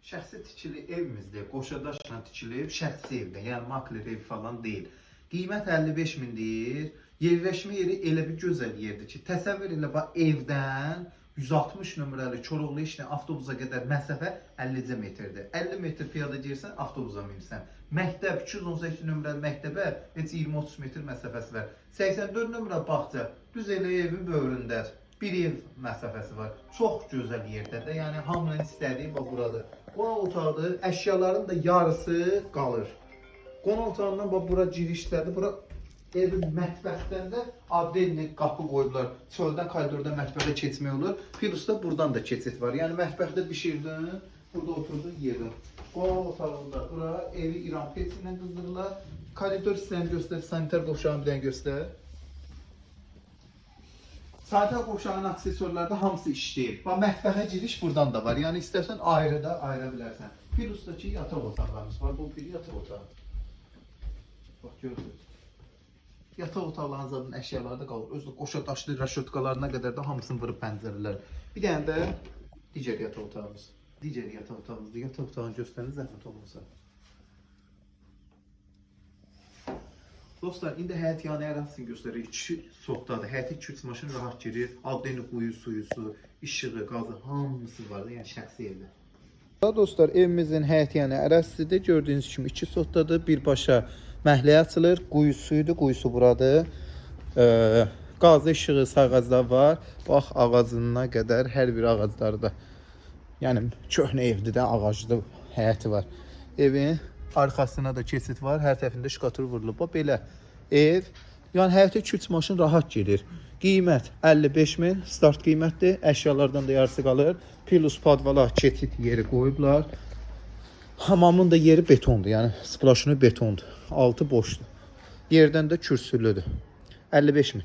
Şəxsi tikili evimizdir. Qoşa daşla tikilib, şəxsi evdə, yəni makler ev falan deyil. Qiymət 55 min deyir. Yerləşmə yeri elə bir gözəl yerdir ki, təsəvvür elə bax evdən 160 nömrəli Koroğlu işlə avtobusa qədər məsafə 50 metrdir. 50 metr piyada girsən, avtobusa minirsən. Məktəb 218 nömrəli məktəbə heç 20-30 metr məsafəsi var. 84 nömrə bağça düz elə evin böyründədir. Bir ev məsafəsi var. Çox gözəl yerdədir. Yəni hamının istədiyi bax buradır. Qonaq otağıdır. Əşyaların da yarısı qalır. Qonaq otağından bax bura girişdədir. Bura evin mətbəxdən də addelni qapı qoyublar. Çöldən koridordan mətbəxə keçmək olur. Plus da buradan da keçid var. Yəni mətbəxdə bişirdin, burada oturdun, yedin. Qonaq otağında bura evi İran peçi ilə qızdırırlar. Koridor hissəni göstər, sanitar qovşağını bir dənə göstər. Sanitar qovşağının aksesuarları da hamısı işləyir. Bax mətbəxə giriş buradan da var. Yəni istərsən ayrı da ayıra bilərsən. Plus da ki yataq otaqlarımız var. Bu bir yataq otağı. Bax görürsünüz. Yataq otaqlarının zaten əşyaları da qalır. Özü qoşa daşlı raşotkalarına qədər də hamısını vurub pəncərələr. Bir dənə də digər yataq otağımız. Digər yataq otağımızdır. Yataq otağını göstərin zəhmət olmasa. Dostlar, indi həyət yanı ərazisini göstərir. 2 sotdadır. Həyətə 2-3 maşın rahat girir. Adleni quyu suyusu, işığı, qazı hamısı var. Yəni şəxsi evdə. Dostlar, evimizin həyət yanı ərazisidir. Gördüyünüz kimi 2 sotdadır. Birbaşa məhəlləyə açılır. Quyu suyudur, quyusu buradır. Qazı işığı sayğaclar var. Bax ağacına qədər hər bir ağaclarda. Yəni köhnə evdir də, ağaclı həyəti var. Evin arxasına da keçid var. Hər tərəfində şkatur vurulub. Bax belə ev. Yəni həyətə 2-3 maşın rahat girir. Qiymət 55 min, start qiymətdir. Əşyalardan da yarısı qalır. Plus podvala keçid yeri qoyublar. Hamamın da yeri betondur. Yəni splaşını betondur. Altı boşdur. Yerdən də kürsülüdür. 55 min.